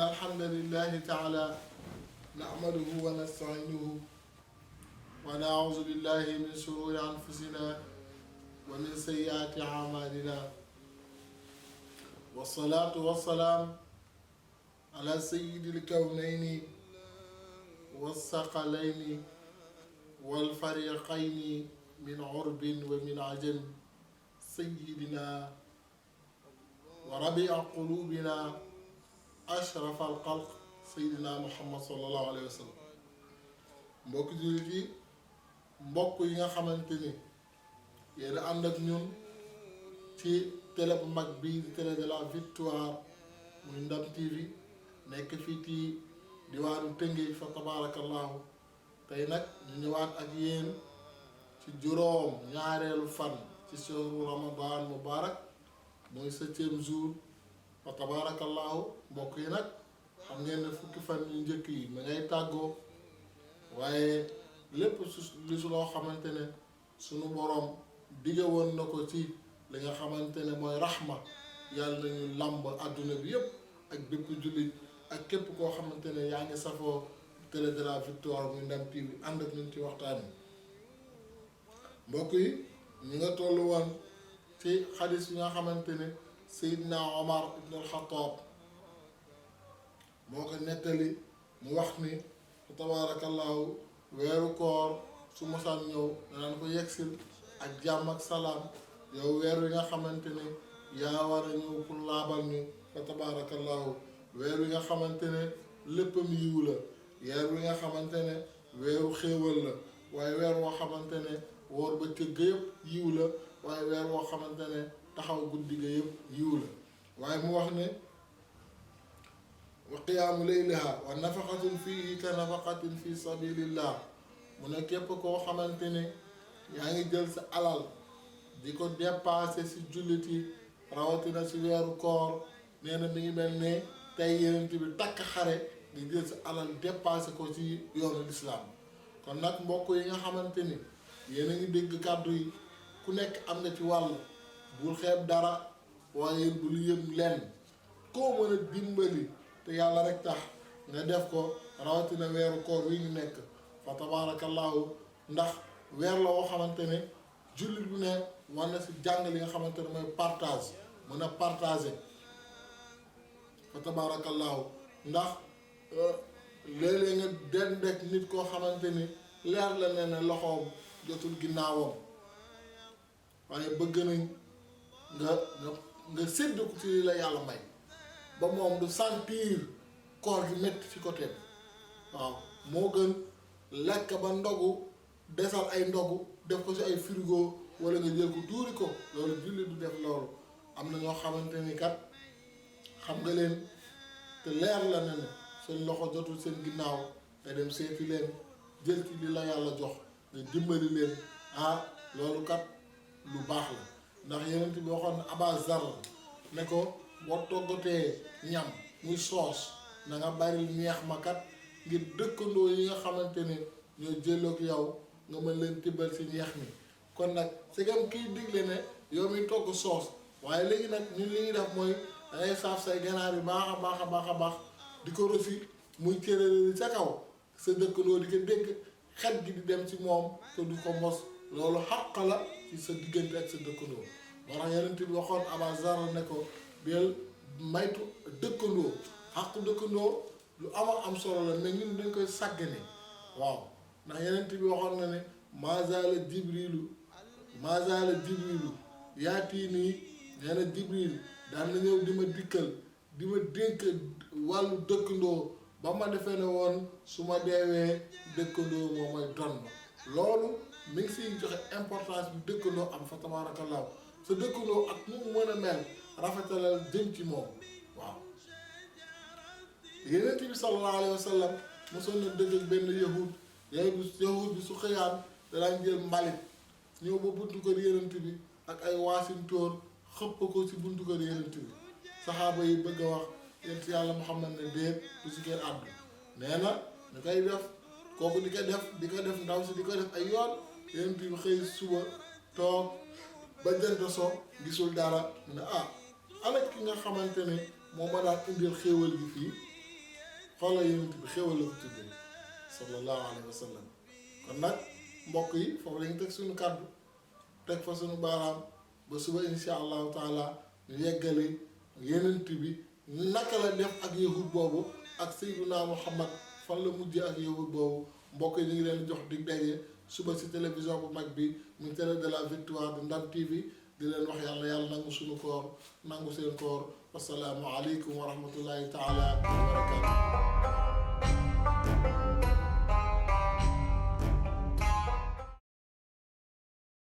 إن الحمد لله تعالى نحمده ونستعينه ونعوذ بالله من شرور أنفسنا ومن سيئات أعمالنا والصلاة والسلام على سيد الكونين والثقلين والفريقين من عرب ومن عجم سيدنا وربيع قلوبنا أشرف الخلق سيدنا محمد صلى الله عليه وسلم mbokk jullit yi mbokk yi nga xamante ni yéen a ànd ak ñun ci télé bu mag bii di télé de la victoire muy Ndam TV nekk fii ci diwaanu Tëngéej fa tabaarakallaahu tey nag ñu ñëwaat ak yéen ci juróom ñaareelu fan ci shahru Ramadan Mubarak mooy 7e jour fa tabaarakallaahu mbokk yi nag xam ngeen ne fukki fan yu njëkk yi ma ngay tàggoo waaye lépp su loo xamante ne sunu boroom dige woon na ko ci li nga xamante ne mooy raxma yàlla nañu làmb àdduna bi yépp ak bépp jullit ak képp koo xamante ne yaa ngi safoo télé de la victoire muy Ndam TV ànd ak ñun ci waxtaan wi mbokk yi ñu nga tollu woon ci xadis yi nga xamante ne Seydina Omar ibn al-Khattab moo ko nettali mu wax ni tabaarakallaahu weeru koor su mosaan ñëw danaan ko yegsil ak jàmm ak salaam yow weer wi nga xamante ne yaa war a ñëw pour laabal ñu fa tabaarakallaahu weer wi nga xamante ne léppam yiw la weer wi nga xamante ne weeru xéewal la waaye weer woo xamante ne woor ba cëgg yëpp yiw la waaye weer woo xamante ne taxaw guddi ga yëpp yiw la waaye mu wax ne wa qiyaamu layliha wa nafaqatun fii ka nafaqatin fi sabilillah mu ne képp koo xamante ne yaa ngi jël sa alal di ko dépassé si jullit yi rawatina si weeru koor nee na mi ngi mel ne tey yenent bi takk xare di jël sa alal dépassé ko ci yoonu lislaam kon nag mbokk yi nga xamante ni yéen a ngi dégg kàddu yi ku nekk am nga ci wàll bul xeeb dara waaye bul yëm lenn koo mën a dimbali te yàlla rek tax nga def ko rawatina weeru koor wi ñu nekk fa tabaarakallaahu ndax weer la woo xamante ne jullit bu ne war na si jàng li nga xamante ne mooy partage mën a partager fa tabaarakallaahu ndax léeg-léeg nga dendek nit koo xamante ni leer la ne ne loxoom jotul ginnaawam waaye bëgg nañ nga sédd ko ci li la yàlla may ba moom du sentir koor gi métti ci côté bi waaw moo gën lekk ba ndogu desal ay ndogu def ko ci ay frigo wala nga jël ko tuuri ko loolu julli du def loolu am na ñoo xamante ni kat xam nga leen te leer la ne ne seen loxo jotul seen ginnaaw nga dem seeti leen jël ci li la yàlla jox nga dimbali leen loolu kat lu baax la ndax yeneen bi waxoon na Aba Zar ne ko boo toggatee ñam muy soos na nga bari neex ma kat ngir dëkkandoo yi nga xamante ne ñoo jëloog yow nga mën leen tibbal si ñeex mi kon nag segam kiy digle ne yow mi togg soos waaye léegi nag ñun li ñuy def mooy dangay saaf say ganaar yu baax a baax a baax a baax di ko rosi muy cërale ca kaw sa dëkkandoo di ko dégg xet gi di dem ci moom te du ko mos loolu xàq la ci sa diggante ak sa dëkkandoo moo tax yeneen bi waxoon Aba Zar ne ko beel maytu dëkkandoo xàq dëkkandoo lu am solo la mais ñun dañ koy sàggane waaw ndax yeneen bi waxoon na ne mazala jibrilu yaatii nii nee na jibril daan na ñëw di ma dikkal di ma dénk wàllu dëkkandoo ba ma defee ne woon su ma deewee dëkkandoo moo may donn loolu mi ngi siy joxe importance bi dëkkandoo am fa tabaarakallaahu sa dëkkandoo ak nu mu mën a mel rafetalal jëm ci moom waaw Yonent bi sallallahu alayhi wa sallam mosoon na dëgg ak benn yahud bi su xëyaan danaan jël mbalit ñëw ba buntu kër Yonent bi ak ay waasintóor xëpp ko ci buntu kër Yonent bi saxaaba yi bëgg a wax yéen si yàlla Muhammad ne déet du si kenn àddu nee na ñu koy def kooku di ko def ndaw si di ko def ay yoon Yonent bi xëy suba toog ba jant so gisul dara mu ne ana ki nga xamante ne moo ma daan indil xéewal gi fii xoolal yonent bi xéwal la ko tuddee sallallahu alayhi wa sallam kon nag mbokk yi foofu lañu teg suñu kàddu teg fa suñu baaraam ba suba insha allahu taala ñu yeggale yonent bi naka la def ak yahud boobu ak Seydina Muhammad fan la mujjee ak yahud boobu mbokk yi ñu ngi leen jox dig daje suba si télévision bu mag bi muy télé de la victoire de Ndam TV di leen wax yàlla yàlla nangu suñu koor nangu seen koor wasalaamu aleykum wa rahmatullahi taala wa barakatu